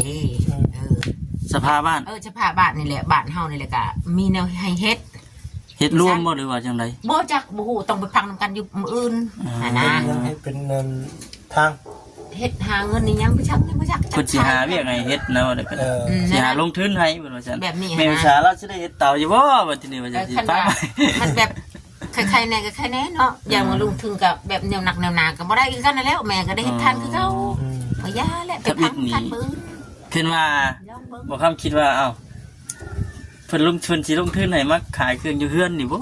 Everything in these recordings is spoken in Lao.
ນີ້ ເອີ ສະພາບ້ານ ເອີ ສະພາບ້ານນີ້ແຫຼະ ບ້ານເຮົານີ້ແຫຼະ ກະມີແນວໃຫ້ເຮັດ. ເຮັດລວມບໍ່ ຫຼືວ່າຈັ່ງໃດ? ບໍ່ຈັກ ບໍ່ຮູ້ ຕ້ອງໄປຟັງນຳກັນຢູ່ມື້ອື່ນ ອ່າ ຫັ້ນນະ ເຮັດຫຍັງໃຫ້ເປັນເງິນທາງ ເຮັດຫາເງິນນີ້ຍັງບໍ່ຈັກ ຍັງບໍ່ຈັກ ເພິ່ນຊິຫາວຽກໃຫ້ເຮັດນະ ວ່າໄດ້ກໍ ເອີ ອືມ ຊິຫາລົງທຶນໃຫ້ ເພິ່ນວ່າຊັ້ນ ແບບນີ້ ແມ່ອຸດສາ ລາວຊິໄດ້ເຮັດເຕົາຢູ່ບໍ່ ບັດທີນີ້ ວ່າ ເອີ ຊິ ຄັນວ່າ ໄປ ມັນແບບ ໄຄໆແດ່ ໄຄໆແດ່ເນາະ ຢ່າງວ່າ ອືມ ລົງທຶນກັບແບບແນວໜັກແນວໜາກໍບໍ່ໄດ້ຄືກັນນັ້ນແຫຼະ ແມ່ກໍໄດ້ເຮັດທານຄືເກົ່າ ອໍ ກໍຢ່າແຫຼະ ໄປທຳກັນມື້ອື່ນ ເຫັນວ່າ ລອງເບິ່ງ ບໍ່ຄຳຄິດວ່າ ເອົ້າ ເພິ່ນລົງ ເພິ່ນຊິລົງທຶນໃຫ້ມາຂາຍເຄື່ອງຢູ່ເຮືອນນີ້ບໍ່?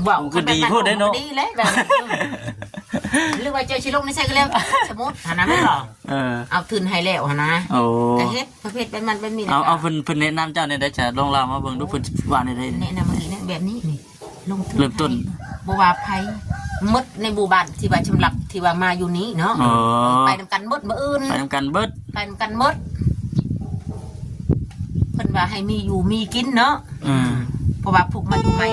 ເວົ້າ ມັນກໍດີໂພດເດ້ເນາະ ດີແຫຼະແບບນີ້ ເອີ ຫຼືວ່າເຈົ້າຊິລົງໃນໃສກໍແລ້ວ ສົມມຸດຫັ້ນນະ ແມ່ນບໍ່? ເອີ ເອົາທຶນໃຫ້ແລ້ວຫັ້ນນະ ໂອ້ ກໍເຮັດ ປະເພດແບບນັ້ນແບບນີ້ ເອົາ ເອົາ ເພິ່ນ ເພິ່ນແນະນຳເຈົ້າແນວໃດ ຈະລອງເລົ່າມາເບິ່ງດູ ເພິ່ນວ່າແນວໃດ ແນະນຳມານີ້ນະ ແບບນີ້ນີ້ ລົງທຶນ ເລີ່ມຕົ້ນ ບໍ່ວ່າໃຜ ໝົດໃນໝູ່ບ້ານທີ່ວ່າສຳລັບທີ່ວ່າມາຢູ່ນີ້ເນາະ ອໍ ໄປນຳກັນໝົດ ມື້ອື່ນ ໄປນຳກັນເບິດ ໄປນຳກັນໝົດ ເພິ່ນວ່າໃຫ້ມີຢູ່ມີກິນເນາະ ອືມ ເພາະວ່າພວກມາຢູ່ໃໝ່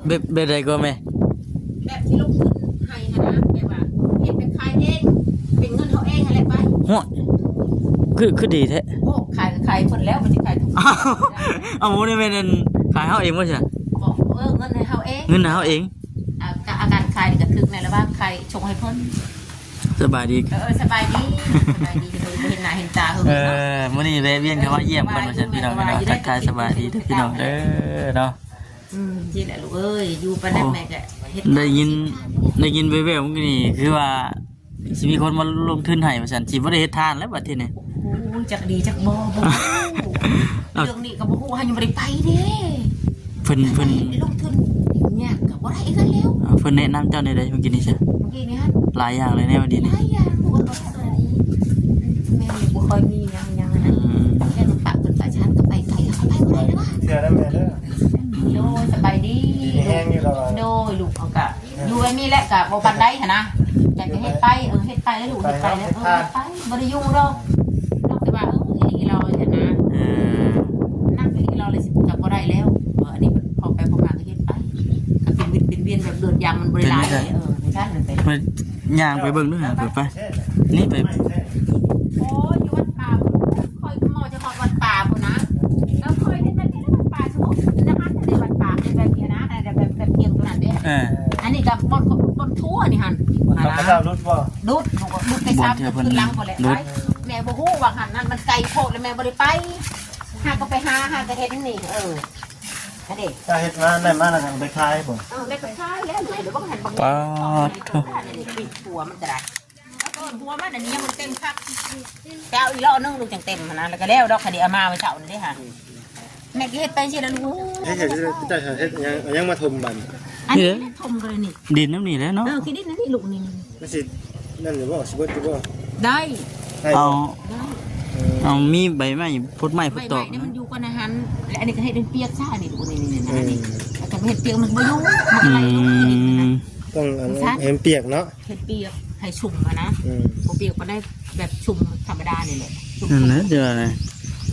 ແບບ ແບບໃດກໍແມ່? ແບບທີ່ລົງທຶນໃຫ້ຫັ້ນນະ ແບບວ່າເຮັດໄປຂາຍເອງ ເປັນເງິນເຮົາເອງຫັ້ນແຫຼະໄປ ໂຫຍ ຄື ຄືດີແທ້ ໂອ້ ຂາຍກໍຂາຍເພິ່ນແລ້ວ ມັນຊິຂາຍຖືກ ເອົາ ບໍ່ໄດ້ແມ່ນອັນຂາຍເຮົາເອງບໍ່ຊັ້ນ? ບໍ່ ເອີ ເງິນໃຫ້ເຮົາເອງ ເງິນໃຫ້ເຮົາເອງ ອາ ກະ ອາການຂາຍນີ້ກໍຖືກໃນລະຫວ່າງຂາຍສົ່ງໃຫ້ເພິ່ນ ສະບາຍດີ ເອີ ສະບາຍດີ ສະບາຍດີ ບໍ່ເຫັນໜ້າເຫັນຕາເຮີ້ຍ ເອີ ເນາະ ມື້ນີ້ແວະວຽນເຂົ້າມາຢ້ຽມເພິ່ນວ່າຊັ້ນ ພີ່ນ້ອງເນາະ ທັກທາຍສະບາຍດີເດີພີ່ນ້ອງເດີເນາະ ອືມ ນີ້ແຫຼະລູກເອີຍ ຢູ່ປານໃດແມ່ກໍເຮັດ ໄດ້ຍິນ ໄດ້ຍິນແວ່ວໆມື້ນີ້ ຄືວ່າຊິມີຄົນມາລົງທຶນໃຫ້ວ່າຊັ້ນ ຊິບໍ່ໄດ້ເຮັດທານແລ້ວບັດທີນີ້ ໂອ້ຍ ຈັກດີຈັກບໍ່ ບໍ່ຮູ້ ເລື່ອງນີ້ກໍບໍ່ຮູ້ ເຮົາຍັງບໍ່ໄດ້ໄປເດ້ ເພິ່ນ ເພິ່ນ ໄດ້ລົງທຶນຍາກກໍບໍ່ໄດ້ຄືກັນແລ້ວ ເພິ່ນແນະນຳເຈົ້າແນວໃດເມື່ອກີ້ນີ້ຊະ? ເມື່ອກີ້ນີ້ຫັ້ນ ຫຼາຍຢ່າງເລີຍແນວດີນີ້ ຫຼາຍຢ່າງ ບໍ່ວ່າຕົວນີ້ ແມ່ບໍ່ຄ່ອຍມີຫຍັງ ຫຍັງຫັ້ນນະ ອືມ ແຄ່ປະເພິ່ນໄປຊານກໍໄປໄກ ເຮົາໄປບໍ່ໄດ້ເດີ ເຊື່ອນຳແມ່ເດີ ໂດຍ ສະບາຍດີ ດີແຮງຢູ່ດອກ ໂດຍ ລູກເຮົາກະ ຢູ່ແບບນີ້ແຫຼະ ກະບໍ່ປານໃດຫັ້ນນະ ແຕ່ກໍເຮັດໄປ ເອີ ເຮັດໄປແລ້ວລູກ ເຮັດໄປແລ້ວ ເອີ ເຮັດໄປ ບໍ່ໄດ້ຢູ່ດອກ ນອກແຕ່ວ່າ ເອີ ອີ່ຫຼີອີ່ຫຼໍຫັ້ນນະ ເອີ ນັກອີ່ຫຼີອີ່ຫຼໍເລີຍຊິ ກໍບໍ່ໄດ້ແລ້ວ ເອີ ອັນນີ້ພໍໄປພໍມາກໍເຮັດໄປ ກໍເປັນວິນເປັນວຽນ ແບບເລືອດຢາງມັນບໍ່ໄດ້ຫຼາຍ ເອີ ຈັ່ງຊັ້ນ ເພິ່ນຍ່າງໄປເບິ່ງດູຫາ ເປີດໄປ ນີ້ໄປ ໂອ້ຍ ຢູ່ວັດປ່າ ຂ້ອຍກໍມາຈະຮອດວັດປ່າພຸ້ນນະ ແລ້ວຂ້ອຍເຮັດແບບນີ້ແຫຼະ ວັດປ່າ ສົມມຸດ ຈະຫັນເດ້ ວັດປ່າ ເຮັດແບບນີ້ນະ ແບບ ແບບ ແບບທຽງຕົວນັ້ນເດ້ ເອີ ອັນນີ້ກໍບ່ອນ ບ່ອນທົ່ວນີ້ຫັ້ນ ເຂົາເຈົ້າຫຼຸດບໍ່? ຫຼຸດ ຫຼຸດໄປ ບໍ່ ສາມ ເທື່ອເພິ່ນຂຶ້ນຫຼັງພຸ້ນແຫຼະ ຫຼຸດ ໄປ ແມ່ບໍ່ຮູ້ວ່າຫັ້ນນັ້ນມັນໄກໂພດ ແລ້ວແມ່ບໍ່ໄດ້ໄປ ຫາກໍໄປຫາ ຫາກໍເຫັນນີ້ ເອີ ຫັ້ນເດ້ ຖ້າເຮັດມາໄດ້ມາແລ້ວກໍເອົາໄປຂາຍບໍ່? ເອີ ແມ່ກໍຂາຍແລ້ວ ເດີ ບໍ່ຫັນບັກ ປາດໂທ້ ປີກຫົວມັນກໍໄດ້ ເອີ ຫົວມັນອັນນີ້ຍັງບໍ່ເຕັມຄັກ ໄປເອົາອີກລໍ້ໜຶ່ງລູກ ຈັ່ງເຕັມຫັ້ນນະ ແລ້ວກໍແລ້ວດອກ ຄະດີເອົາມາມື້ເຊົ້ານີ້ເດ້ຫາ ແມ່ກໍເຮັດໄປຊີ້ລະລູກເອີຍ ເຮັດຫຍັງ ເຮັດຫຍັງ ເອົາຫຍັງມາຖົມບັດນີ້? ອັນນີ້ ນີ້ເດ້ ຖົມກໍເລີຍນີ້ ດິນນຳນີ້ແຫຼະເນາະ ເອີ ຂີ້ດິນອັນນີ້ລູກນີ້ ມັນຊິນັ້ນຢູ່ບໍ່? ຊິເບິດຢູ່ບໍ່? ໄດ້ ໄດ້ ເອົາ ໄດ້ ເອົາ ມີໃບໄມ້ ພົດໄມ້ ພົດຕອກ ໃບໄມ້ນີ້ມັນຢູ່ກ່ອນນະຫັ້ນ ແລະ ອັນນີ້ກໍເຮັດໃຫ້ປຽກຊະ ອັນນີ້ລູກນີ້ ນີ້ ນີ້ ນີ້ ອືມ ອັນນີ້ ແລ້ວກໍເຮັດປຽກມັນກໍບໍ່ຢູ່ ມັນກໍໄຫຼລົງ ອືມ ນີ້ນະ ຕ້ອງອັນນັ້ນ ໃຫ້ມັນປຽກເນາະ ເຮັດປຽກໃຫ້ຊຸ່ມຫັ້ນນະ ອືມ ບໍ່ປຽກປານໃດ ແບບຊຸ່ມທຳມະດານີ້ແຫຼະ ຊຸ່ມ ນັ້ນແຫຼະ ຈັ່ງວ່ານະ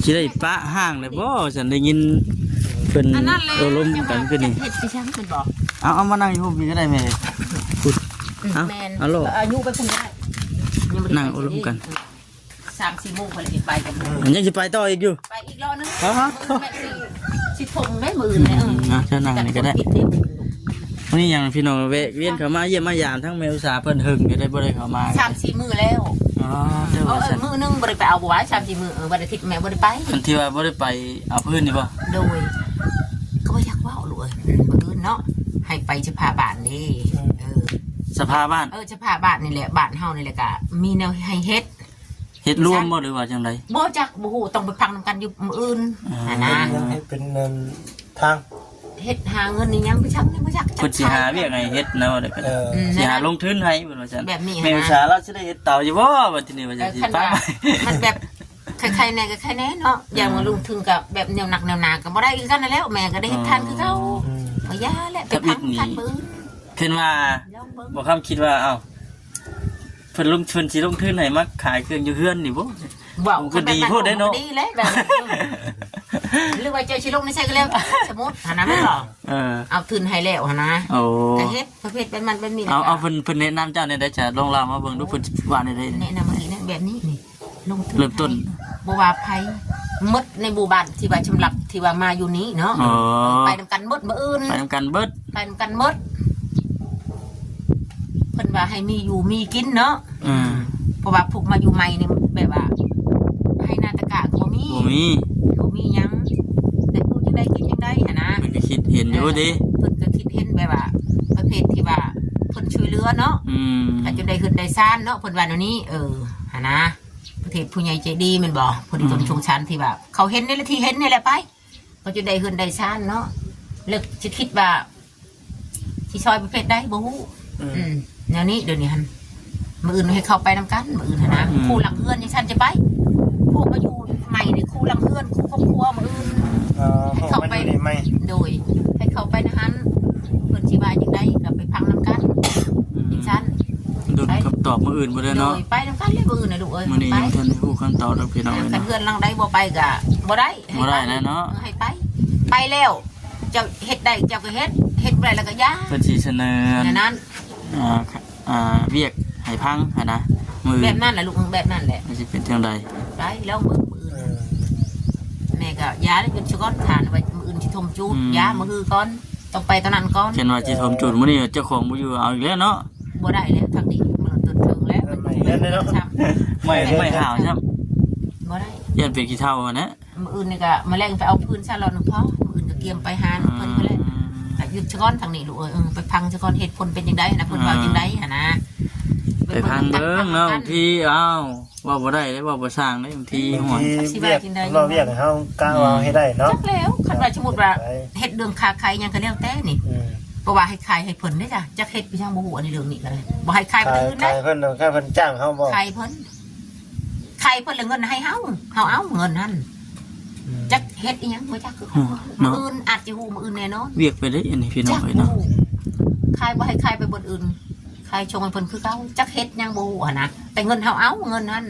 ຊິໄດ້ປະຮ້າງແລ້ວບໍ່? ຊັ້ນໄດ້ຍິນເພິ່ນ ອັນນັ້ນແຫຼະ ໂອ້ລົມກັນຄືນີ້ ເຮັດຊິຊ່າງເພິ່ນບໍ່? ເອົາ ເອົາມານັ່ງຢູ່ພຸ້ນກໍໄດ້ແມ່ ພຸ້ນ ອືມ ເອົາ ແມ່ນ ເອົາໂລດ ເອີ ຢູ່ໄປພຸ້ນກໍໄດ້ ນັ່ງໂອ້ລົມກັນ ສາມສີ່ໂມງຂ້ອຍຊິໄປກັນ ຍັງຊິໄປຕໍ່ອີກຢູ່ ໄປອີກລໍໜຶ່ງ ອໍ ແມ່ຊິ ຊິທົ່ງໄດ້ມື້ອື່ນແຫຼະ ເອີ ອືມ ເອົາ ເຊີນນັ່ງນີ້ກໍໄດ້ ມື້ນີ້ຫຍັງພີ່ນ້ອງແວະວຽນເຂົ້າມາຢ້ຽມມາຢາມທັງແມ່ອຸດສາເພິ່ນ ເຫິງຢູ່ໄດ້ບໍ່ໄດ້ເຂົ້າມາ ສາມສີ່ມື້ແລ້ວ ອໍ ເອີ ມື້ໜຶ່ງບໍ່ໄດ້ໄປເອົາບໍ່ໄດ້ ສາມສີ່ມື້ ເອີ ວັນອາທິດແມ່ບໍ່ໄດ້ໄປ ອັນທີ່ວ່າບໍ່ໄດ້ໄປເອົາພື້ນນີ້ບໍ່? ໂດຍ ກໍບໍ່ຢາກເວົ້າລູກເອີຍ ມື້ອື່ນເນາະ ໃຫ້ໄປສະພາບ້ານເດ້ ເອີ ສະພາບ້ານ ເອີ ສະພາບ້ານນີ້ແຫຼະ ບ້ານເຮົານີ້ແຫຼະ ກະມີແນວໃຫ້ເຮັດ ເຮັດລວມບໍ່ ຫຼືວ່າຈັ່ງໃດ? ບໍ່ຈັກ ບໍ່ຮູ້ ຕ້ອງໄປຟັງນຳກັນຢູ່ມື້ອື່ນ ອ່າ ຫັ້ນນະ ເຮັດຫຍັງໃຫ້ເປັນເງິນທາງ ເຮັດຫາເງິນນີ້ຍັງບໍ່ຈັກ ຍັງບໍ່ຈັກ ເພິ່ນຊິຫາວຽກໃຫ້ເຮັດນະ ວ່າໄດ້ກໍ ເອີ ອືມ ຊິຫາລົງທຶນໃຫ້ ເພິ່ນວ່າຊັ້ນ ແບບນີ້ ແມ່ອຸດສາ ລາວຊິໄດ້ເຮັດເຕົາຢູ່ບໍ່ ບັດທີນີ້ ວ່າ ເອີ ຈັ່ງຊິ ຄັນວ່າ ໄປ ມັນແບບ ໄຄໆແດ່ ໄຄໆແດ່ເນາະ ອືມ ຢ່າງວ່າລົງທຶນກັບແບບແນວໜັກແນວໜາກໍບໍ່ໄດ້ຄືກັນນັ້ນແຫຼະ ແມ່ກໍໄດ້ເຮັດທານຄືເກົ່າ ອືມ ກໍຢ່າແຫຼະ ໄປທຳກັນມື້ອື່ນ ເຫັນວ່າ ລອງເບິ່ງ ບໍ່ຄຳຄິດວ່າ ເອົ້າ ເພິ່ນລົງ ເພິ່ນຊິລົງທຶນໃຫ້ມາຂາຍເຄື່ອງຢູ່ເຮືອນນີ້ບໍ່? ເວົ້າ ມັນກໍດີໂພດເດ້ເນາະ ດີແຫຼະແບບນັ້ນ ເອີ ຫຼືວ່າເຈົ້າຊິລົງໃນໃສກໍແລ້ວ ສົມມຸດຫັ້ນນະ ແມ່ນບໍ່? ເອີ ເອົາທຶນໃຫ້ແລ້ວຫັ້ນນະ ໂອ້ ກໍເຮັດປະເພດແບບນັ້ນແບບນີ້ ເອົາ ເອົາ ເພິ່ນ ເພິ່ນແນະນຳເຈົ້າແນວໃດ ຈະລອງເລົ່າມາເບິ່ງດູ ເພິ່ນວ່າແນວໃດ? ແນະນຳວ່ານີ້ນະ ແບບນີ້ນີ້ ລົງທຶນ ເລີ່ມຕົ້ນ ໃຫ້ ບໍ່ວ່າໃຜ ໝົດໃນໝູ່ບ້ານທີ່ວ່າສຳລັບທີ່ວ່າມາຢູ່ນີ້ເນາະ ອໍ ໄປນຳກັນໝົດ ມື້ອື່ນ ໄປນຳກັນເບິດ ໄປນຳກັນໝົດ ເພິ່ນວ່າໃຫ້ມີຢູ່ມີກິນເນາະ ອືມ ເພາະວ່າພວກມາຢູ່ໃໝ່ນີ້ແບບວ່າ ໄຮ່ນາຕະກະກໍບໍ່ມີ ບໍ່ມີ ບໍ່ມີຫຍັງ ແຕ່ຢູ່ຈັ່ງໃດກິນຈັ່ງໃດຫັ້ນນະ ເພິ່ນກໍຄິດເຫັນຢູ່ເດ້ ເອີ ເພິ່ນກໍຄິດເຫັນແບບວ່າ ປະເພດທີ່ວ່າເພິ່ນຊ່ວຍເຫຼືອເນາະ ອືມ ກໍຈົນໄດ້ເຮືອນໄດ້ຊານເນາະ ເພິ່ນວ່າແນວນີ້ ເອີ ຫັ້ນນະ ປະເທດຜູ້ໃຫຍ່ໃຈດີແມ່ນບໍ່? ຜູ້ໃດ ອືມ ຊົງສານທີ່ວ່າເຂົາເຫັນນີ້ແຫຼະ ທີ່ເຫັນນີ້ແຫຼະໄປ ເຂົາຈະໄດ້ເຮືອນໄດ້ຊານເນາະ ແລ້ວຊິຄິດວ່າຊິຊ່ອຍປະເພດໃດບໍ່ຮູ້ ອືມ ອືມ ແນວນີ້ດຽວນີ້ຫັ້ນ ມື້ອື່ນໃຫ້ເຂົາໄປນຳກັນ ມື້ອື່ນຫັ້ນນະ ອືມ ຜູ້ຫຼັງເຮືອນຈັ່ງຊັ້ນຈະໄປ ພວກມາຢູ່ໃໝ່ນີ້ ຄູ່ຫຼັງເຮືອນ ຄູ່ຄອບຄົວ ມື້ອື່ນ ເອີ ໃຫ້ເຂົາໄປ ໂດຍ ໃຫ້ເຂົາໄປນະຫັ້ນ ເພິ່ນຊິວ່າຈັ່ງໃດກໍໄປຟັງນຳກັນ ອືມ ຈັ່ງຊັ້ນ ລຸ້ນຄຳຕອບມື້ອື່ນພຸ້ນແຫຼະເນາະ ໂດຍ ໄປນຳກັນເລີຍມື້ອື່ນນະລູກເອີຍ ມື້ນີ້ຍັງບໍ່ທັນໄດ້ຮູ້ຄຳຕອບດອກພີ່ນ້ອງເອີຍ ຄັນເຮືອນຫຼັງໃດບໍ່ໄປກໍບໍ່ໄດ້ ບໍ່ໄດ້ແລ້ວເນາະ ໃຫ້ໄປ ໄປແລ້ວ ເຈົ້າເຮັດໄດ້ເຈົ້າກໍເຮັດ ເຮັດບໍ່ໄດ້ແລ້ວກໍຢ່າ ເພິ່ນຊິສະເໜີ ແນວນັ້ນ ອ່າ ອ່າ ວຽກໃຫ້ພັງຫັ້ນນະ ມື້ອື່ນ ແບບນັ້ນແຫຼະລູກ ແບບນັ້ນແຫຼະ ມັນຊິເປັນຈັ່ງໃດ ໄປລອງເບິ່ງມື້ອື່ນ ເອີ ແມ່ກໍຢ່າແລ້ວ ຢຸດຊະກ່ອນ ຖ້າວ່າມື້ອື່ນຊິຖົມຈູດ ອືມ ຢ່າ ມື້ຮືກ່ອນ ຕ້ອງໄປຕອນນັ້ນກ່ອນ ຄັນວ່າຊິຖົມຈູດມື້ນີ້ເຈົ້າຂອງບໍ່ຢູ່ ເອົາອີກແລ້ວເນາະ ບໍ່ໄດ້ແລ້ວ ທາງນີ້ມັນຕົ້ນເຖິງແລ້ວ ໄມ້ ໄມ້ຫາວຊ້ຳ ບໍ່ໄດ້ ຢ້ານເປັນຂີ້ເຖົ່າຫັ້ນນະ ມື້ອື່ນນີ້ກໍມາແລງໄປເອົາຟືນຊະລອນພໍ ມື້ອື່ນກໍກຽມໄປຫາເພິ່ນພຸ້ນແຫຼະ ອືມ ກໍຢຸດຊະກ່ອນທາງນີ້ລູກເອີຍ ເອີ ໄປຟັງຊະກ່ອນ ເຫດຜົນເປັນຈັ່ງໃດຫັ້ນນະ ເພິ່ນເວົ້າຈັ່ງໃດຫັ້ນນະ ອືມ ໄປຟັງເບິ່ງເນາະ ບາງທີ ອ້າວ ເວົ້າບໍ່ໄດ້ເດ້ ເວົ້າບໍ່ຊ່າງເດ້ ບາງທີ ບາງທີ ໂຫຍ ຈັກຊິວ່າຈັ່ງໃດ ວຽກ ເວົ້າວຽກໃຫ້ເຮົາກະ ອືມ ວ່າເຮັດໄດ້ເນາະ ຈັກແລ້ວ ຄັນວ່າສົມມຸດວ່າເຮັດເລື່ອງຄ້າຂາຍຫຍັງກໍແລ້ວແຕ່ນີ້ ອືມ ເພາະວ່າໃຫ້ຂາຍໃຫ້ເພິ່ນເດ້ຈ້ະ ຈັກເຮັດໄປຫຍັງບໍ່ຮູ້ ອັນນີ້ເລື່ອງນີ້ກໍໄດ້ ບໍ່ໃຫ້ຂາຍໄປອື່ນເດ້ ຂາຍເພິ່ນ ຂາຍເພິ່ນຈ້າງເຮົາບໍ່ ຂາຍເພິ່ນ ຂາຍເພິ່ນລະເງິນໃຫ້ເຮົາ ເຮົາເອົາເງິນຫັ້ນ ອືມ ຈັກເຮັດອີ່ຫຍັງບໍ່ຈັກ ອືມ ມື້ອື່ນອາດຈະຮູ້ ມື້ອື່ນແນ່ນອນ ວຽກໄປເດ້ ອັນນີ້ພີ່ນ້ອງເອີຍເນາະ ຂາຍບໍ່ໃຫ້ຂາຍໄປບ່ອນອື່ນ ຂາຍສົ່ງໃຫ້ເພິ່ນຄືເກົ່າ ຈັກເຮັດຫຍັງບໍ່ຮູ້ຫັ້ນນະ ແຕ່ເງິນເຮົາເອົາເງິນຫັ້ນ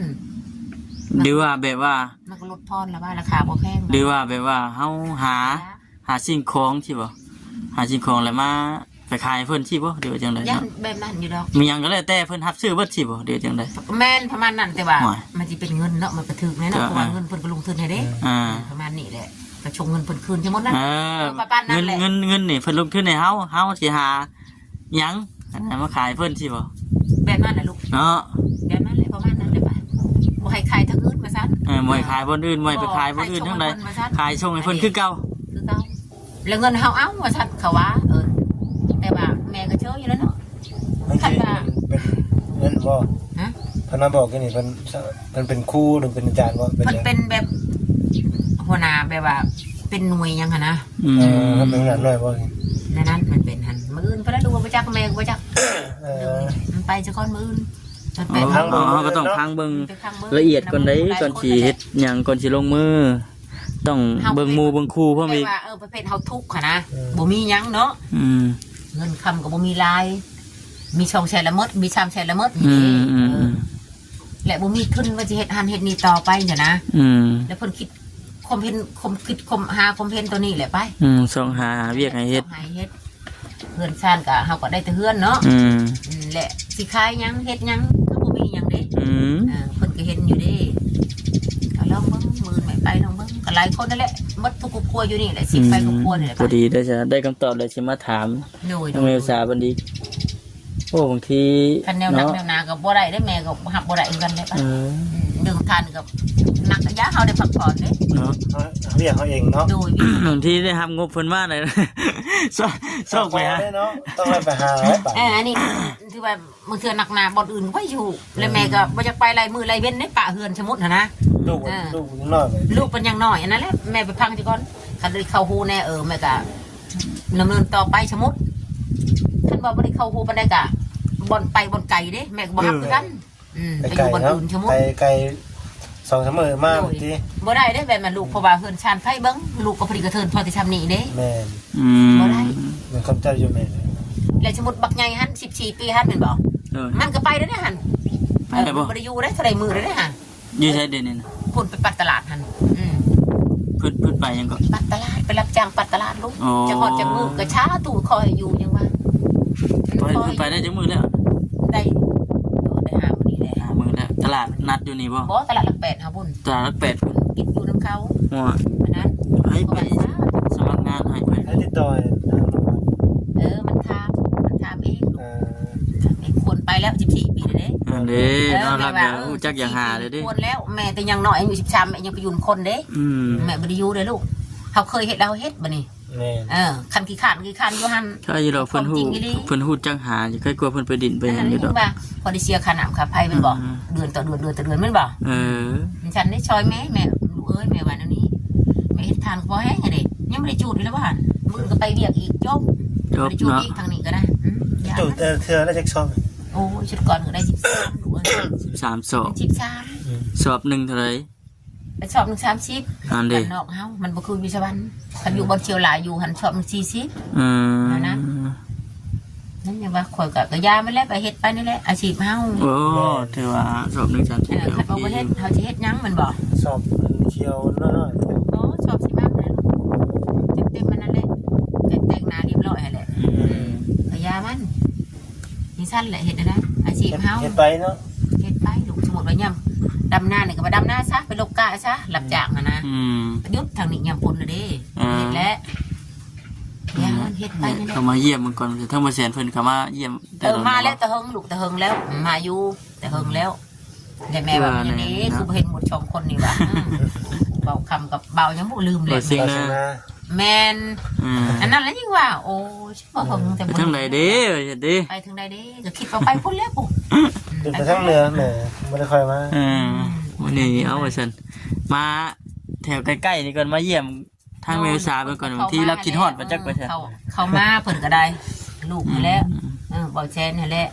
ຫຼືວ່າແບບວ່າ ມັນກໍຫຼຸດຜ່ອນລະວ່າ ລາຄາບໍ່ແພງ ຫຼືວ່າແບບວ່າເຮົາຫາ ຫາສິ່ງຂອງຊີ້ບໍ່ ຫາສິ່ງຂອງແລ້ວມາ ໄປຂາຍໃຫ້ເພິ່ນຊີ້ບໍ່ ຫຼືວ່າຈັ່ງໃດເນາະ ຢ້ານແບບນັ້ນຢູ່ດອກ ມີຫຍັງກໍແລ້ວແຕ່ເພິ່ນຮັບຊື້ເບິດຊີ້ບໍ່ ຫຼືວ່າຈັ່ງໃດ ແມ່ນປະມານນັ້ນ ແຕ່ວ່າ ໂອ້ຍ ມັນຊິເປັນເງິນເນາະ ມັນກະຖືກແນ່ເນາະ ເອີ ເພາະວ່າເງິນເພິ່ນກໍລົງທຶນໃຫ້ເດ້ ອ່າ ປະມານນີ້ແຫຼະ ກໍສົ່ງເງິນເພິ່ນຄືນທັງໝົດນັ້ນ ເອີ ປະມານນັ້ນແຫຼະ ເງິນ ເງິນນີ້ເພິ່ນລົງທຶນໃຫ້ເຮົາ ເຮົາຊິຫາຫຍັງ ອັນນັ້ນມາຂາຍເພິ່ນຊີ້ບໍ່ ແບບນັ້ນແຫຼະລູກ ເນາະ ແບບນັ້ນແຫຼະ ປະມານນັ້ນແຫຼະ ບໍ່ໃຫ້ຂາຍທາງອື່ນວ່າຊັ້ນ ເອີ ບໍ່ໃຫ້ຂາຍບ່ອນອື່ນ ບໍ່ໃຫ້ໄປຂາຍບ່ອນອື່ນທາງໃດ ຂາຍສົ່ງໃຫ້ເພິ່ນຄືເກົ່າ ຄືເກົ່າ ແລ້ວເງິນເຮົາເອົາວ່າຊັ້ນ ເຂົາວ່າ ເອີ ແຕ່ວ່າແມ່ກໍເຊີຍຢູ່ແລ້ວເນາະ ຄັນວ່າ ເປັນ ເປັນນັ້ນບໍ່ ຮະ ເພິ່ນມາບອກຢູ່ນີ້ ເພິ່ນ ເພິ່ນເປັນຄູ ຫຼືເປັນອາຈານບໍ່ ເພິ່ນເປັນແບບຫົວໜ້າ ແບບວ່າເປັນໜ່ວຍຫຍັງຫັ້ນນະ ອືມ ເອີ ເປັນໜ່ວຍບໍ່ ແນວນັ້ນມັນເປັນຫັ້ນ ມື້ອື່ນເພິ່ນລະຮູ້ບໍ່ຈັກ ແມ່ກໍບໍ່ຈັກ ເອີ ມັນໄປຊະກ່ອນມື້ອື່ນ ເຮົາກໍຕ້ອງຟັງເບິ່ງລະອຽດກ່ອນເດ້ ກ່ອນຊິເຮັດຫຍັງ ກ່ອນຊິລົງມື ຕ້ອງເບິ່ງໝູ່ເບິ່ງຄູ່ພ້ອມອີກ ແຕ່ວ່າ ເອີ ປະເພດເຮົາທຸກຫັ້ນນະ ອືມ ບໍ່ມີຫຍັງເນາະ ອືມ ເງິນຄຳກໍບໍ່ມີຫຼາຍ ມີສອງແສນລະໝົດ ມີສາມແສນລະໝົດ ອືມ ເອີ ອືມ ແລະບໍ່ມີທຶນວ່າຊິເຮັດຫັ້ນເຮັດນີ້ຕໍ່ໄປຫັ້ນນະ ອືມ ແລະເພິ່ນຄິດຄວາມເຫັນ ຄວາມຄິດ ຄວາມຫາຄວາມເຫັນຕົວນີ້ແຫຼະໄປ ອືມ ຊອກຫາວຽກໃຫ້ເຮັດ ຊອກຫາເຮັດ ເຮືອນຊານກໍ ເຮົາກໍໄດ້ແຕ່ເຮືອນເນາະ ອືມ ອືມ ແລະຊິຂາຍຫຍັງເຮັດຫຍັງກໍບໍ່ມີຫຍັງເດ້ ອືມ ເອີ ເພິ່ນກໍເຫັນຢູ່ເດ້ ກໍລອງເບິ່ງ ມື້ອື່ນແມ່ໄປລອງເບິ່ງ ກໍຫຼາຍຄົນນັ້ນແຫຼະ ໝົດທຸກຄອບຄົວຢູ່ນີ້ແຫຼະ ສິບປາຍຄອບຄົວນີ້ແຫຼະ ອືມ ພໍດີໄດ້ ໄດ້ຄຳຕອບແລ້ວຊິມາຖາມ ໂດຍ ທາງແມ່ອຸດສາເພິ່ນອີກ ໂອ້ ບາງທີ ຄັນແນວໜັກ ເນາະ ແນວໜາກໍບໍ່ໄດ້ເດ້ ແມ່ກໍຮັບບໍ່ໄດ້ຄືກັນເດ້ ເອີ ອືມ ເລື່ອງທານກໍໜັກ ຢ່າ ເຮົາໄດ້ພັກຜ່ອນເດ້ ເນາະ ເຮົາ ເຮົາວຽກເຮົາເອງເນາະ ໂດຍ ບາງທີໄດ້ຮັບງົບເພິ່ນມາໄດ້ ຊອກ ຊອກໄປຫາ ເນາະ ຕ້ອງໄດ້ໄປຫາ ເອີ ອັນນີ້ ຖືວ່າບາງເທື່ອໜັກໜາບ່ອນອື່ນກໍບໍ່ຢູ່ ແລ້ວແມ່ກໍບໍ່ຢາກໄປຫຼາຍມື້ຫຼາຍເວັນເດ້ ປະເຮືອນ ສົມມຸດຫັ້ນນະ ລູກ ເອີ ລູກຍັງນ້ອຍ ລູກເພິ່ນຍັງນ້ອຍ ອັນນັ້ນແຫຼະ ແມ່ໄປຟັງຊະກ່ອນ ຄັນໄດ້ເຂົ້າຮູ້ແດ່ ເອີ ແມ່ກໍດຳເນີນຕໍ່ໄປ ສົມມຸດ ຄັນວ່າບໍ່ໄດ້ເຂົ້າຮູ້ປານໃດກໍ ບ່ອນໄປບ່ອນໄກເດ້ ແມ່ກໍບໍ່ຮັບຄືກັນ ອືມ ໄປຢູ່ບ່ອນອື່ນ ສົມມຸດ ໄປໄກ ສອງສາມມື້ມາ ໂດຍ ຕິ ບໍ່ໄດ້ເດ້ ແບບນັ້ນລູກ ເພາະວ່າເຮືອນຊານໃຜເບິ່ງ ລູກກໍພໍດີກະເທີນພໍແຕ່ຊ່ຳນີ້ເດ້ ແມ່ນ ອືມ ບໍ່ໄດ້ ແມ່ນຄວາມເຈົ້າຢູ່ແມ່ນ ແລ້ວສົມມຸດບັກໃຫຍ່ຫັ້ນ ສິບສີ່ປີຫັ້ນແມ່ນບໍ່ ເອີ ມັນກໍໄປແລ້ວເດ້ຫັ້ນ ໄປແລ້ວບໍ່ ເອີ ມັນບໍ່ໄດ້ຢູ່ໄດ້ ເທົ່າໃດມື້ແລ້ວເດ້ຫັ້ນ ຢູ່ໃສດຽວນີ້ນະ ຄົນໄປປັດຕະຫຼາດຫັ້ນ. ອືມ ເພິ່ນ ເພິ່ນໄປຫຍັງເກາະ? ປັດຕະຫຼາດ ໄປຮັບຈ້າງປັດຕະຫຼາດລູກ. ອໍ ຈັກຮອດຈັກມື້ກໍສາທຸ ຂໍໃຫ້ຢູ່ ຍັງວ່າ ເພິ່ນ ເພິ່ນໄປໄດ້ຈັກມື້ແລ້ວ? ໄດ້ ໄດ້ຫ້າມື້ນີ້ແຫຼະ. ຫ້າມື້ແລ້ວ. ຕະຫຼາດນັດຢູ່ນີ້ບໍ່? ບໍ່ ຕະຫຼາດຫຼັກແປດເຮົາພຸ້ນ. ຕະຫຼາດຫຼັກແປດພຸ້ນ. ກິນຢູ່ນຳເຂົາ. ຫົວ ອັນນັ້ນ ໃຜໄປສະໝັກງານໃຫ້ ໃຜຕິດຕໍ່ໃຫ້? ເອີ ມັນຖາມ ມັນຖາມເອງ. ເອີ ເອີ ຄວນໄປແລ້ວສິບສີ່ປີແລ້ວເດ້. ອັນເດ້ ເອີ ເນາະ ແມ່ວ່າ ເອີ ຮູ້ຈັກຢາກຫາເດ້. ຄວນແລ້ວ ແມ່ແຕ່ຍັງນ້ອຍ ອາຍຸສິບສາມ ແມ່ຍັງໄປຢູ່ນຳຄົນເດ້. ອືມ ແມ່ບໍ່ໄດ້ຢູ່ເດ້ລູກ. ເຮົາເຄີຍເຮັດແລ້ວເຮົາເຮັດ ບາດນີ້. ແມ່ນ ເອີ ຄັນຂີ້ຄ້ານ ຂີ້ຄ້ານຢູ່ຫັ້ນ. ໃຊ່ຢູ່ດອກ ເພິ່ນຮູ້ ເພິ່ນຮູ້ຈັກຫາຢູ່ ໃກ້ກວ່າເພິ່ນໄປດິນໄປຫຍັງຢູ່ດອກ. ວ່າພໍໄດ້ເສຍຄ່ານ້ຳຄ່າໄຟແມ່ນບໍ່? ອືມ ເດືອນຕໍ່ເດືອນ ເດືອນຕໍ່ເດືອນແມ່ນບໍ່? ເອີ ມັນຊັ້ນໄດ້ຊ່ອຍແມ່ ແມ່ ລູກເອີຍ ແມ່ວ່າແນວນີ້. ແມ່ເຮັດທານກໍພໍແຫ້ງເດ້ ຍັງບໍ່ໄດ້ຈູດຢູ່ແລ້ວວ່າ ມື້ອື່ນກໍໄປວຽກອີກ ຈົບ ຈົບເນາະ. ໄດ້ຈູດອີກທາງນີ້ກໍໄດ້. ອືມ ຈູດແຕ່ເທື່ອລະຈັກຊອບ? ໂອ້ຍ ຊຸດກ່ອນກໍໄດ້ສິບສາມ ລູກເອີຍ. ສິບສາມຊອບ. ສິບສາມ ອືມ ຊອບໜຶ່ງເທົ່າໃດ? ຊອບໜຶ່ງສາມສິບ. ອັນເດ້ ບ້ານນອກເຮົາ ມັນບໍ່ຄືຢູ່ສະຫວັນ. ຄັນຢູ່ ອືມ ບ່ອນຊຽວຫຼາຍຢູ່ຫັ້ນ ຊອບໜຶ່ງສີ່ສິບ. ອືມ ນັ້ນນະ. ນັ້ນຍັງວ່າຂ້ອຍກໍ ກໍຢ່າມັນແຫຼະ ໄປເຮັດໄປນີ້ແຫຼະ ອາຊີບເຮົາ. ໂອ້ ຖືວ່າຊອບໜຶ່ງສາມສິບ ເອີ ໂອເຄ ຄັນວ່າບໍ່ເຮັດ ເຮົາຊິເຮັດຫຍັງແມ່ນບໍ່? ຊອບມັນຂຽວນ້ອຍໆ. ບໍ່ ຊອບຊິມາກແຫຼະ ເຕັມໆ ມັນນັ້ນແຫຼະ ແຕ່ງໜ້າຮຽບຮ້ອຍຫັ້ນແຫຼະ. ອືມ ກໍຢ່າມັນ. ຈັ່ງຊັ້ນແຫຼະ ເຮັດໄດ້ ອາຊີບເຮົາ ເຮັດໄປເນາະ ເຮັດໄປລູກ. ສົມມຸດວ່າຍາມດຳນານີ້ກໍໄປດຳນາຊະ ໄປລົກກ້າຊະ ຮັບຈ້າງຫັ້ນນະ. ອືມ ຢຸດທາງນີ້ຍາມຝົນນະເດ້. ເອີ ເຮັດແຫຼະ ອືມ ເຮັດໄປນີ້ແຫຼະ. ເຂົາມາຢ້ຽມເບິ່ງກ່ອນ ທາງບໍ່ແສນເພິ່ນເຂົ້າມາຢ້ຽມ. ເອີ ມາແລ້ວ ແຕ່ເຫິງລູກ ແຕ່ເຫິງແລ້ວ ມາຢູ່ແຕ່ເຫິງແລ້ວ. ແຕ່ແມ່ວ່າ ວ່າແນວນັ້ນເນາະ ຄືບໍ່ເຫັນໝົດສອງຄົນນີ້ວ່າ ອືມ ເວົ້າຄຳກັບເວົ້າຫຍັງບໍ່ລືມແລ້ວ. ແມ່ນ ອືມ ອັນນັ້ນລະຍິ່ງວ່າ ໂອ້ຍ ບໍ່ເບິ່ງແຕ່ ໄປທາງໃດເດ້ ເຮັດເດ້ ໄປທາງໃດເດ້ ກໍຄິດວ່າໄປພຸ້ນແລ້ວພຸ້ນ. ຂຶ້ນໄປທາງເໜືອແມ່ ບໍ່ໄດ້ຄ່ອຍມາ. ເອີ ອືມ ມື້ນີ້ເອົາວ່າຊັ້ນ ມາແຖວໃກ້ໆນີ້ກ່ອນ ມາຢ້ຽມທາງແມ່ອຸດສາເບິ່ງກ່ອນ ບາງທີລາວຄິດຮອດບໍ່ຈັກວ່າຊັ້ນ. ເຂົ້າ ເຂົ້າມາເພິ່ນກໍໄດ້ ລູກຫັ້ນແຫຼະ ອືມ ເອີ ເວົ້າແຊນຫັ້ນແຫຼະ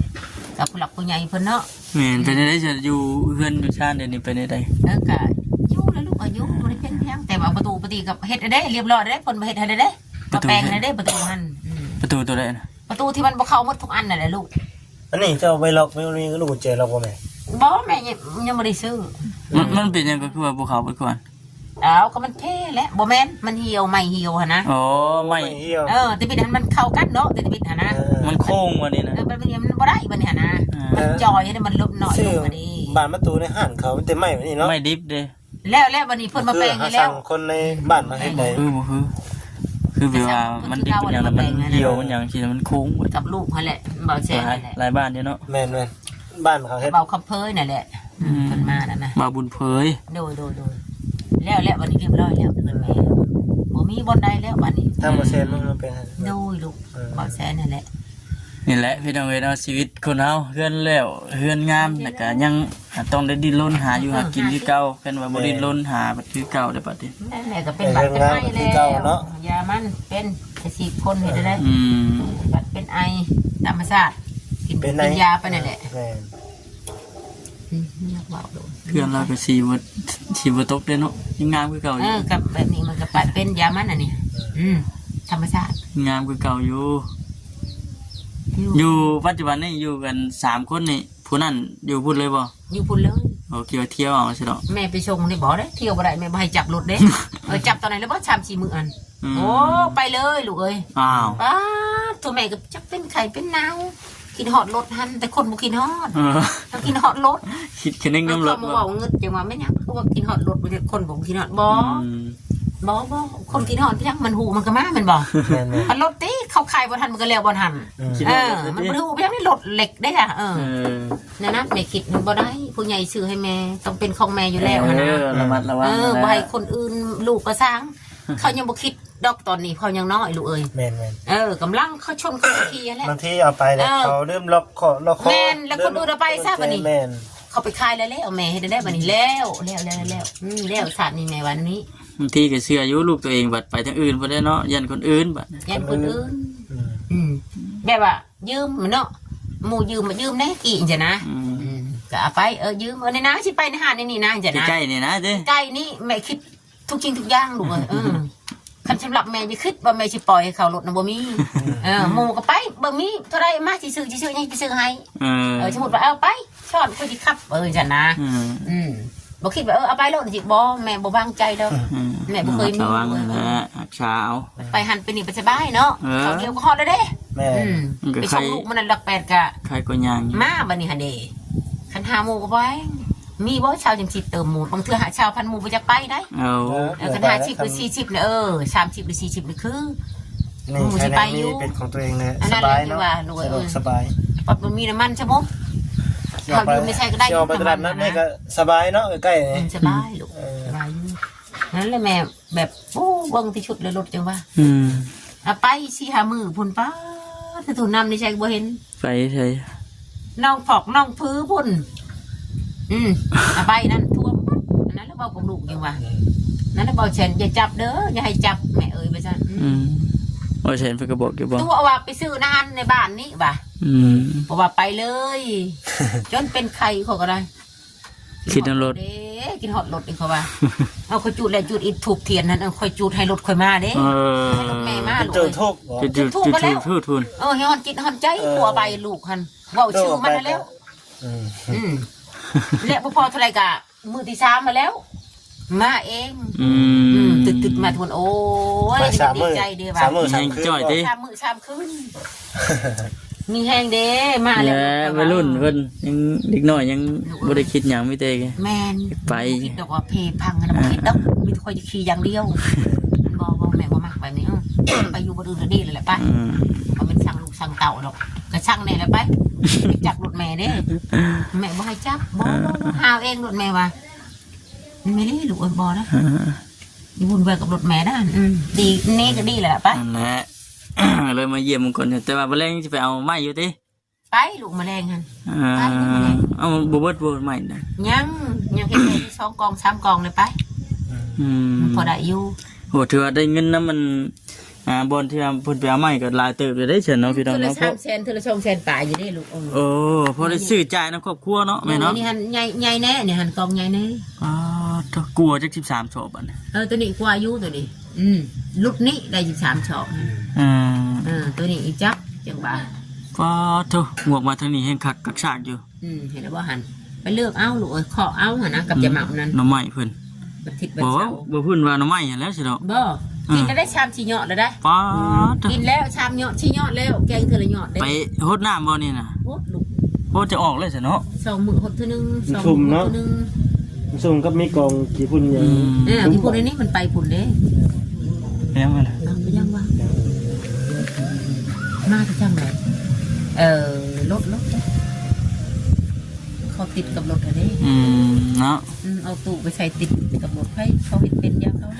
ກັບຜູ້ຫຼັກຜູ້ໃຫຍ່ເພິ່ນເນາະ. ແມ່ນ ເປັນຈັ່ງໃດຊັ້ນ ຢູ່ເຮືອນຢູ່ຊານດຽວນີ້ເປັນຈັ່ງໃດ? ເອີ ກະຢູ່ແຫຼະລູກ ກະຢູ່ ບໍ່ໄດ້ເປັນຫຍັງ ແຕ່ວ່າປະຕູປະຕີກໍເຮັດແລ້ວເດ້ ຮຽບຮ້ອຍແລ້ວ ເພິ່ນມາເຮັດໃຫ້ແລ້ວເດ້ ມາແປງໃຫ້ແລ້ວເດ້ ປະຕູຫັ້ນ. ອືມ ປະຕູໂຕໃດນະ? ປະຕູທີ່ມັນບໍ່ເຂົ້າໝົດທຸກອັນນັ້ນແຫຼະລູກ. ອັນນີ້ເຈົ້າໄປລັອກ ມີ ມີລູກກຸນແຈລັອກບໍ່ແມ່? ບໍ່ ແມ່ຍັງ ຍັງບໍ່ໄດ້ຊື້. ມັນ ມັນເປັນຫຍັງກໍຄືວ່າບໍ່ເຂົ້າໝົດທຸກອັນ? ເອົາ ກໍມັນເພແຫຼະ ບໍ່ແມ່ນ ມັນຫ່ຽວ ໄມ້ຫ່ຽວຫັ້ນນະ. ອໍ ໄມ້ ໄມ້ຫ່ຽວ ເອີ ແຕ່ບິດຫັ້ນມັນເຂົ້າກັນເນາະ ແຕ່ບິດຫັ້ນນະ ເອີ ມັນໂຄ້ງວ່ານີ້ນະ ເອີ ມັນ ມັນບໍ່ໄດ້ບັດນີ້ຫັ້ນນະ. ເອີ ມັນຈ່ອຍໃຫ້ມັນລົດໜ້ອຍລົງກວ່ານີ້. ບານປະຕູໃນຮ້ານເຂົາມີແຕ່ໄມ້ແບບນີ້ເນາະ ໄມ້ດິບເດ້. ແລ້ວ ແລ້ວບັດນີ້ເພິ່ນມາແປງໃຫ້ແລ້ວ ຄືຫາສັ່ງຄົນໃນບ້ານມາເຮັດໃດ. ຄືບໍ່ຄື ຄືແບບວ່າມັນດິບ ມັນຫຍັງ ແລ້ວມັນຫ່ຽວ ມັນຫຍັງຊີ້ ມັນໂຄ້ງ ກັບລູກຫັ້ນແຫຼະ ເວົ້າແຊນຫັ້ນແຫຼະ ຫຼາຍ ຫຼາຍບ້ານຢູ່ເນາະ. ແມ່ນໆ ບ້ານເຂົາເຮັດ ເວົ້າຄຳເຜີຍນັ້ນແຫຼະ. ອືມ ເພິ່ນມານັ້ນນະ ບ່າວບຸນເຜີຍ. ໂດຍ ໂດຍ ໂດຍ ແລ້ວ ແລ້ວບັດນີ້ຮຽບຮ້ອຍແລ້ວ ເພິ່ນແມ່ ບໍ່ມີບ່ອນໃດແລ້ວບັດນີ້. ທາງບໍ່ແຊນມັນເປັນ ໂດຍ ລູກ ເອີ ບໍ່ແຊນນັ້ນແຫຼະ. ນີ້ແຫຼະພີ່ນ້ອງເອີຍເນາະ ຊີວິດຄົນເຮົາ ເຮືອນແລ້ວເຮືອນງາມ ແລ້ວກໍຍັງຕ້ອງໄດ້ດີ້ນລົນຫາຢູ່ຫາກິນຄືເກົ່າ. ຄັນວ່າບໍ່ດີ້ນລົນຫາບັດຄືເກົ່າເດ້ບັດນີ້ ແມ່ກໍເປັນບັດເປັນໄອແລ້ວ ຢ່າມັນເປັນ ອາຊີບຄົນເຮັດໄດ້. ອືມ ບັດເປັນໄອຕາມທຳມະຊາດ ກິນ ກິນຢາໄປນັ້ນແຫຼະ. ແມ່ນ ອືມ ຢາກເວົ້າໂດນ ເພື່ອນລາວກໍຊິບໍ່ ຊິບໍ່ຕົກເດ້ເນາະ ຍັງງາມຄືເກົ່າຢູ່. ເອີ ກັບແບບນີ້ມັນກໍໄປເປັນຢາມັນອັນນີ້. ອືມ ທຳມະຊາດ ງາມຄືເກົ່າຢູ່. ຢູ່ ຢູ່ປັດຈຸບັນນີ້ຢູ່ກັນສາມຄົນນີ້ ຜູ້ນັ້ນຢູ່ພຸ້ນເລີຍບໍ່? ຢູ່ພຸ້ນເລີຍ. ໂອ ຄິດວ່າທ່ຽວເອົາຊັ້ນເນາະ ແມ່ໄປສົ່ງນີ້ບໍ່ໄດ້ ທ່ຽວບໍ່ໄດ້ ແມ່ບໍ່ໃຫ້ຈັບລົດເດ້. ເອີ ຈັບຕອນນັ້ນແລ້ວບໍ່ ສາມສີ່ມື້ອັນ. ອືມ ໂອ້ ໄປເລີຍລູກເອີຍ. ອ້າວ ປ້າດໂທ້ ແມ່ກໍຈັກເປັນໄຂ້ເປັນໜາວ ຄິດຮອດລົດຫັ້ນ ແຕ່ຄົນບໍ່ຄິດຮອດ. ເອີ ເຮົາຄິດຮອດລົດ ຄິດຄະນຶງນຳລົດ. ເອີ ເຂົາມາເວົ້າງຶດ ຈັ່ງວ່າແມ່ນຫຍັງຄືວ່າຄິດຮອດລົດ ບໍ່ໃຊ່ຄົນບໍ່ຄິດຮອດ. ບໍ່ ອືມ ບໍ່ ບໍ່ ຄົນຄິດຮອດຫຍັງ ມັນຮູ້ມັນກໍມາແມ່ນບໍ່? ແມ່ນໆ ຄັນລົດຕິ ເຂົາຂາຍບໍ່ທັນ ມັນກໍແລ້ວບໍ່ທັນ. ອືມ ເອີ ມັນບໍ່ໄດ້ຮູ້ຫຍັງນີ້ ລົດເລັກເດ້ອະ. ເອີ ເອີ ນັ້ນນະ ແມ່ຄິດມັນບໍ່ໄດ້ ຜູ້ໃຫຍ່ຊື້ໃຫ້ແມ່ ຕ້ອງເປັນຂອງແມ່ຢູ່ແລ້ວຫັ້ນນະ. ເອີ ລະມັດລະວັງ ເອີ ແລ້ວ ບໍ່ໃຫ້ຄົນອື່ນ ລູກກໍຊ່າງ ເຂົາຍັງບໍ່ຄິດດອກ ຕອນນີ້ເຂົາຍັງນ້ອຍລູກເອີຍ. ແມ່ນໆ ເອີ ກຳລັງເຂົາຊົນເຂົາຂີ່ຫັ້ນແຫຼະ ບາງທີເອົາໄປແລ້ວ ເອີ ເຂົາລືມລັອກ ເຂົາ ລັອກ ແມ່ນ ແລ້ວຄົນອື່ນເອົາໄປຊະບັດນີ້. ແມ່ນ ເຂົາໄປຂາຍແລ້ວ ແລ້ວ ແມ່ເຮັດໄດ້ບັດນີ້ ແລ້ວ ແລ້ວ ແລ້ວ ແລ້ວ ອືມ ແລ້ວຊາດນີ້ແມ່ວ່ານີ້. ບາງທີກໍເຊື່ອຢູ່ລູກຕົວເອງ ບັດໄປທາງອື່ນພຸ້ນແຫຼະເນາະ ຢ້ານຄົນອື່ນບັດ ຢ້ານຄົນອື່ນ. ອືມ ອືມ ແບບວ່າຢືມເນາະ ໝູ່ຢືມ ຢືມແດ່ກີ້ຈັ່ງຊີ້ນະ. ອືມ ອືມ ກໍເອົາໄປ ເອີ ຢືມ ເອີ ນີ້ນະ ຊິໄປໃນຮ້ານນີ້ນະ ຈັ່ງຊີ້ນະ ໃກ້ໆນີ້ນະ ໃກ້ນີ້ ແມ່ຄິດທຸກສິ່ງທຸກຢ່າງລູກເອີຍ. ເອີ ຄັນສຳລັບແມ່ ຢ່າຄິດວ່າແມ່ຊິປ່ອຍໃຫ້ເຂົາລົດນະ ບໍ່ມີ. ເອີ ໝູ່ກໍໄປເບິ່ງມີເທົ່າໃດມາ ຊິຊື້ ຊິຊື້ຫຍັງ ຊິຊື້ໃຫ້. ເອີ ເອີ ສົມມຸດວ່າ ເອົາໄປ ຊ້ອນ ຂ້ອຍຊິຂັບ ເອີ ຈັ່ງຊີ້ນະ. ອືມ ອືມ ບໍ່ຄິດວ່າ ເອີ ເອົາໄປໂລດ ຊິບໍ່ ແມ່ບໍ່ວາງໃຈດອກ. ອືມ ແມ່ບໍ່ເຄີຍມີ ລະວັງຫັ້ນແຫຼະ ຮັກສາເອົາ. ໄປຫັ້ນໄປນີ້ໄປສະບາຍເນາະ. ເອີ ເຂົ້າດຽວກໍຮອດແລ້ວເດ້. ແມ່ນ ອືມ ໄປສົ່ງລູກມື້ນັ້ນຫຼັກແປດກະ ໃຄກວ່າຍ່າງ ມາບັດນີ້ຫັ້ນເດ້. ຄັນຫາໝູ່ກໍບໍ່ແຮງ ມີບໍ່ຊາວຈັ່ງຊິເຕີມໝູ່ ບາງເທື່ອຫາຊາວພັນໝູ່ບໍ່ຈັກໄປໄດ໋. ເອີ ເອີ ຄັນຫ້າສິບຫຼືສີ່ສິບນະ ເອີ ສາມສິບຫຼືສີ່ສິບນີ້ຄື ໝູ່ຊິໄປຢູ່ ເປັນຂອງຕົວເອງແຫຼະ ສະບາຍເນາະ ສະດວກສະບາຍ. ປັບມັນມີນ້ຳມັນຊະບໍ່ ເຮົາຢູ່ໃນໃສກໍໄດ້ ຊິອອກໄປຕະຫຼາດນັດນີ້ກໍສະບາຍເນາະ ໃກ້ໆ ອືມ ສະບາຍລູກ ເອີ ສະບາຍຢູ່. ນັ້ນແຫຼະແມ່ແບບ ໂອ້ ເບິ່ງທີ່ສຸດເລີຍລົດຈັ່ງວ່າ ອືມ ເອົາໄປສີ່ຫ້າມື້ພຸ້ນ ປາດ ໂທ້ ນຳໃນໃສກໍບໍ່ເຫັນ ໄປໃສ ໜອງພອກໜອງຜືພຸ້ນ. ອືມ ອາໄປນັ້ນຖ້ວມໝົດ. ອັນນັ້ນລະເວົ້າກັບລູກຢູ່ວ່າ ນັ້ນລະເວົ້າແຊນ ຢ່າຈັບເດີ ຢ່າໃຫ້ຈັບແມ່ເອີຍ ວ່າຊັ້ນ. ອືມ ອືມ ເວົ້າແຊນເພິ່ນກໍບອກຢູ່ບໍ່ ຕົວະວ່າໄປຊື້ນາອັນໃນບ້ານນີ້ວ່າ. ອືມ ເພາະວ່າໄປເລີຍ ຈົນເປັນໄຂ້ຂ້ອຍກໍໄດ້ ຄິດນຳລົດເດ້ ຄິດຮອດລົດເດ້ ເຂົາວ່າ. ເອົາ ຂ້ອຍຈູດແລ້ວຈູດອີກ ທູບທຽນຫັ້ນ ເອົາ ຂ້ອຍຈູດໃຫ້ລົດຂ້ອຍມາເດ້ ເອີ ໃຫ້ລົດແມ່ມາ ເອີ ລູກເອີຍ ຈູດທູບ ເອີ ໃຫ້ຮອດຈິດຮອດໃຈ ເອີ ຜົວໄປລູກຫັ້ນ ເວົ້າຊື່ມັນຫັ້ນແລ້ວ. ອືມ ອືມ ແລະບໍ່ພໍເທົ່າໃດກະມື້ທີສາມມາແລ້ວ ມາເອງ. ອືມ ອືມ ຕຶດໆມາທຸກຄົນ ໂອ້ຍ ດີໃຈເດ້ວ່າ ສາມມື້ສາມຄືນ ສາມມື້ສາມຄືນ ມີແຮງເດ້ ມາແລ້ວ ແລະ ໄວລຸ້ນເພິ່ນຍັງເດັກນ້ອຍ ຍັງບໍ່ໄດ້ຄິດຫຍັງ ມີແຕ່ ແມ່ນ ໄປ ບໍ່ຄິດດອກວ່າເພພັງຫັ້ນນະ ບໍ່ຄິດດອກ ມີແຕ່ຂ້ອຍຈະຂີ່ຢ່າງດຽວ. ບໍ່ ບໍ່ ແມ່ບໍ່ມັກແບບນີ້ ເອີ ໄປຢູ່ບ່ອນອື່ນກໍດີແລ້ວແຫຼະ ໄປ. ອືມ ບໍ່ແມ່ນຊັງລູກຊັງເຕົ້າດອກ ກໍຊັງແດ່ແຫຼະໄປ ຈັບລົດແມ່ເດ້ ແມ່ບໍ່ໃຫ້ຈັບ ບໍ່ ບໍ່ ບໍ່ ຫາເອົາເອງໂລດ ແມ່ວ່າ. ແມ່ນອີ່ຫຼີລູກເອີຍ ບໍ່ນະ ເອີ ຢ່າວຸ່ນວາຍກັບລົດແມ່ນະ. ອືມ ດີນີ້ກໍດີແລ້ວລະ ໄປ ນັ້ນແຫຼະ ເລີຍມາຢ້ຽມເບິ່ງກ່ອນ ແຕ່ວ່າມື້ແລງຊິໄປເອົາໄມ້ຢູ່ຕິ ໄປລູກ ມື້ແລງຫັ້ນ ເອີ ໄປມື້ແລງ. ເອົາ ບໍ່ເບິດບໍ່ໄມ້ນະ ຍັງ ຍັງເຮັດໄດ້ຢູ່ສອງກອງສາມກອງເລີຍໄປ. ອືມ ມັນພໍໄດ້ຢູ່. ໂອ້ ຖືວ່າໄດ້ເງິນນຳມັນ ອ່າ ບ່ອນທີ່ວ່າເພິ່ນໄປເອົາໄມ້ກໍຫຼາຍເຕີບຢູ່ເດ້ຊັ້ນເນາະ ພີ່ນ້ອງເນາະ ເທື່ອລະສາມແສນ ເທື່ອລະສອງແສນປາຍຢູ່ເດ້ລູກ. ໂອ້ ພໍໄດ້ຊື້ຈ່າຍນຳຄອບຄົວເນາະ ແມ່ເນາະ. ນີ້ຫັ້ນໃຫຍ່ ໃຫຍ່ແດ່ ນີ້ຫັ້ນກອງໃຫຍ່ແດ່. ອໍ ຕົວກວ່າຈັກສິບສາມສອບບັດນີ້. ເອີ ຕົວນີ້ກວ່າຢູ່ຕົວນີ້. ອືມ ລຸດນີ້ໄດ້ສິບສາມສອບ. ອືມ ເອີ ຕົວນີ້ອີກຈັກຈັ່ງວ່າ. ປາໂທ້ ງວກມາທາງນີ້ແຮງຄັກຄັກຊາກຢູ່. ອືມ ເຫັນແລ້ວບໍ່ຫັ້ນ ໄປເລືອກເອົາລູກເອີຍ ເຄາະເອົາຫັ້ນນະ ກັບຈະໝໍ້ານັ້ນ ໜໍ່ໄມ້ເພິ່ນ ວັນທິດວັນເສົາ. ບໍ່ ບໍ່ເພິ່ນວ່າໜໍ່ໄມ້ຫັ້ນແຫຼະຊິດອກ. ບໍ່ ເອີ ກິນແລ້ວໄດ້ສາມສີ່ຍອດແລ້ວໄດ໋. ອໍ ກິນແລ້ວສາມຍອດສີ່ຍອດແລ້ວ ແກງເທື່ອລະຍອດເດ້. ໄປຫົດນ້ຳບໍ່ນີ້ນະ? ຫົດລູກ ຫົດຈະອອກເລີຍຊັ້ນເນາະ. ສອງມື້ຫົດເທື່ອໜຶ່ງ ສອງມື້ຫົດເທື່ອໜຶ່ງ. ສົມກັບມີກອງຂີ້ຝຸ່ນຫຍັງ. ອືມ ເອີ ຂີ້ຝຸ່ນອັນນີ້ມັນໄປພຸ້ນເດ້. ເປັນຫຍັງມັນ? ເອົາ ເປັນຫຍັງວະ? ມາແຕ່ຈັ່ງໃດ? ເອີ ລົດ ລົດ ເຂົາຕິດກັບລົດຫັ້ນເດ້. ອືມ ເນາະ. ອືມ ເອົາຕູ້ໄປໃສ່ຕິດກັບລົດ ໃຜເຂົາເຮັດເປັນຢ່າງເຂົາ.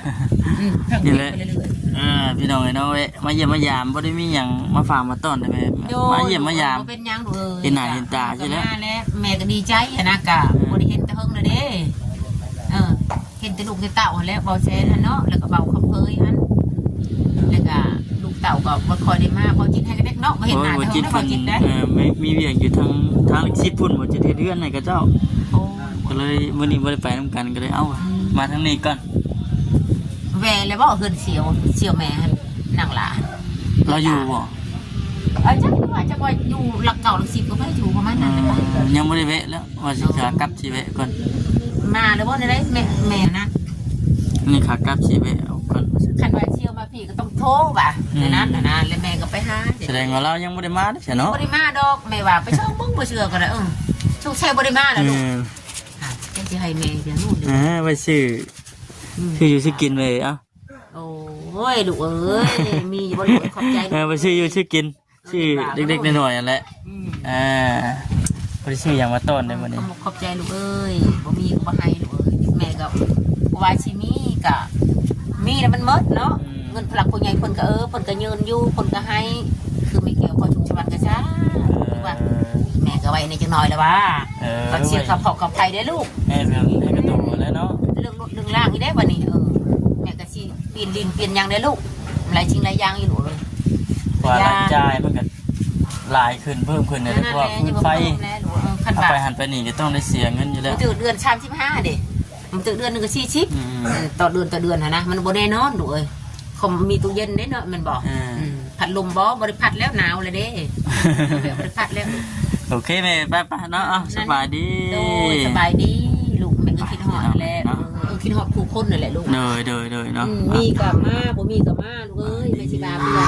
ອືມ ທາງນີ້ແຫຼະ ໄປເລື້ອຍໆ. ເອີ ພີ່ນ້ອງເອີຍເນາະ ແວະມາຢ້ຽມມາຢາມ ບໍ່ໄດ້ມີຫຍັງມາຝາກມາຕ້ອນ ແຕ່ແມ່ມາຢ້ຽມມາຢາມ. ບໍ່ເປັນຫຍັງລູກເອີຍ ເຫັນໜ້າເຫັນຕາຊິແຫຼະ. ມາແລ້ວ ແມ່ກໍດີໃຈຫັ້ນນະ ກະ ອືມ ບໍ່ໄດ້ເຫັນແຕ່ເຫິງແລ້ວເດ້. ເອີ ເຫັນແຕ່ລູກແຕ່ເຕົ້າຫັ້ນແຫຼະ ເບົາແຊນຫັ້ນເນາະ ແລ້ວກໍເບົາຄຳເຜີຍຫັ້ນ ແລ້ວກໍລູກເຕົ້າກໍບໍ່ຄ່ອຍໄດ້ມາ. ເບົາຈິດໃຫ້ເດັກເນາະ ບໍ່ເຫັນໜ້າເຈົ້າເນາະ ເບົາຈິດເດ້. ເອີ ມີ ມີວຽກຢູ່ທາງ ທາງຫຼັກສິບພຸ້ນ ເບົາຈິດເຮັດເຮືອນໃຫ້ເຂົາເຈົ້າ. ໂອ້ ກໍເລີຍມື້ນີ້ບໍ່ໄດ້ໄປນຳກັນ ກໍເລີຍ ເອົ້າ ອືມ ມາທາງນີ້ກ່ອນ. ແວ່ແລ້ວບໍ່ ເຮືອນສ່ຽວ ສ່ຽວແມ່ຫັ້ນ ນາງຫຼ້າ ລາວຢູ່ບໍ່? ເອີ ຈັກວ່າ ຈັກວ່າຢູ່ຫຼັກເກົ້າຫຼັກສິບກໍບໍ່ໄດ້ຢູ່ ປະມານນັ້ນແຫຼະ. ອືມ ຍັງບໍ່ໄດ້ແວະແລ້ວ ວ່າຊິຂາກັບຊິແວະກ່ອນ. ມາແລ້ວບໍ່ໄດ້ ແມ່ ແມ່ນະ ນີ້ຂາກັບຊິແວະເອົາກ່ອນ. ຄັນວ່າສ່ຽວມາພີ້ກໍຕ້ອງໂທວ່າ ອືມ ແນວນັ້ນນະ ແລ້ວແມ່ກໍໄປຫາ. ສະແດງວ່າລາວຍັງບໍ່ໄດ້ມາເດ້ຊະເນາະ. ບໍ່ໄດ້ມາດອກ ແມ່ວ່າໄປຊ່ອງເບິ່ງ ບໍ່ເຊື່ອກໍໄດ້. ເອີ ສົງໄສບໍ່ໄດ້ມາລະລູກ. ແມ່ນ ອ່າ ຈັກຊິໃຫ້ແມ່ຢ່າຮູ້ເດີ. ອ່າ ໄວ້ຊື້ ອືມ ຊື້ຢູ່ຊື້ກິນໄວ້ ເອົ້າ. ໂອ້ຍ ລູກເອີຍ ມີຢູ່ບໍ່ລູກ? ຂອບໃຈລູກ. ເອີ ໄປຊື້ຢູ່ຊື້ກິນ ຊື້ເລັກໆນ້ອຍໆຫັ້ນແຫຼະ. ອືມ ອ່າ ບໍ່ໄດ້ຊື້ຫຍັງມາຕ້ອນເດ້ມື້ນີ້. ຂອບໃຈລູກເອີຍ ບໍ່ມີກໍບໍ່ໃຫ້ລູກເອີຍ. ແມ່ກໍບໍ່ວ່າຊິມີກໍມີແລ້ວມັນໝົດເນາະ. ອືມ ເງິນຜູ້ຫຼັກຜູ້ໃຫຍ່ເພິ່ນກໍ ເອີ ເພິ່ນກໍຍື່ນຢູ່ ເພິ່ນກໍໃຫ້ ຄືແມ່ແກ້ວ ພໍ່ສຸກສະຫວັນກໍຊະ ເອີ ວ່າແມ່ກໍໄວ້ໃນຈັກໜ້ອຍແລ້ວວ່າ. ເອີ ກໍເສຍຄ່າເຜົາຄ່າໄຟເດ້ລູກ. ແມ່ເພິ່ນໃຫ້ກະໂຕແລ້ວເນາະ ເລື່ອງລົດເລື່ອງລາງນີ້ເດ້ບັດນີ້. ເອີ ແມ່ກໍຊິ ປ່ຽນດິນປ່ຽນຫຍັງເດ້ລູກ ຫຼາຍສິ່ງຫຼາຍຢ່າງຢູ່ລູກເອີຍ. ວ່າລາຍຈ່າຍມັນກໍຫຼາຍຂຶ້ນເພີ່ມຂຶ້ນເດ້ ເພາະວ່າຟືນໄຟ ເອົາໄປຫັ້ນໄປນີ້ກໍຕ້ອງໄດ້ເສຍເງິນຢູ່ແລ້ວ. ມັນຖືກເດືອນສາມສິບຫ້າເດ້ ມັນຖືກເດືອນໜຶ່ງກໍສີ່ສິບ. ອືມ ເອີ ຕໍ່ເດືອນ ຕໍ່ເດືອນຫັ້ນນະ ມັນບໍ່ແນ່ນອນລູກເອີຍ. ເຂົາມີຕູ້ເຢັນເດ້ເນາະ ແມ່ນບໍ່? ເອີ ອືມ ພັດລົມບໍ່? ບໍ່ໄດ້ພັດແລ້ວ ໜາວແລ້ວເດ້ ບໍ່ໄດ້ພັດແລ້ວ. ໂອເຄແມ່ ໄປໆເນາະ. ເອົ້າ ສະບາຍດີ. ໂດຍ ສະບາຍດີລູກ ແມ່ກໍຄິດຮອດ. ຄິດຮອດຜູ້ຄົນນັ້ນແຫຼະລູກ ໂດຍ ໂດຍ ໂດຍເນາະ ອືມ ມີກໍມາ ບໍ່ມີກໍມາລູກເອີຍ ແມ່ຊິວ່າເພື່ອ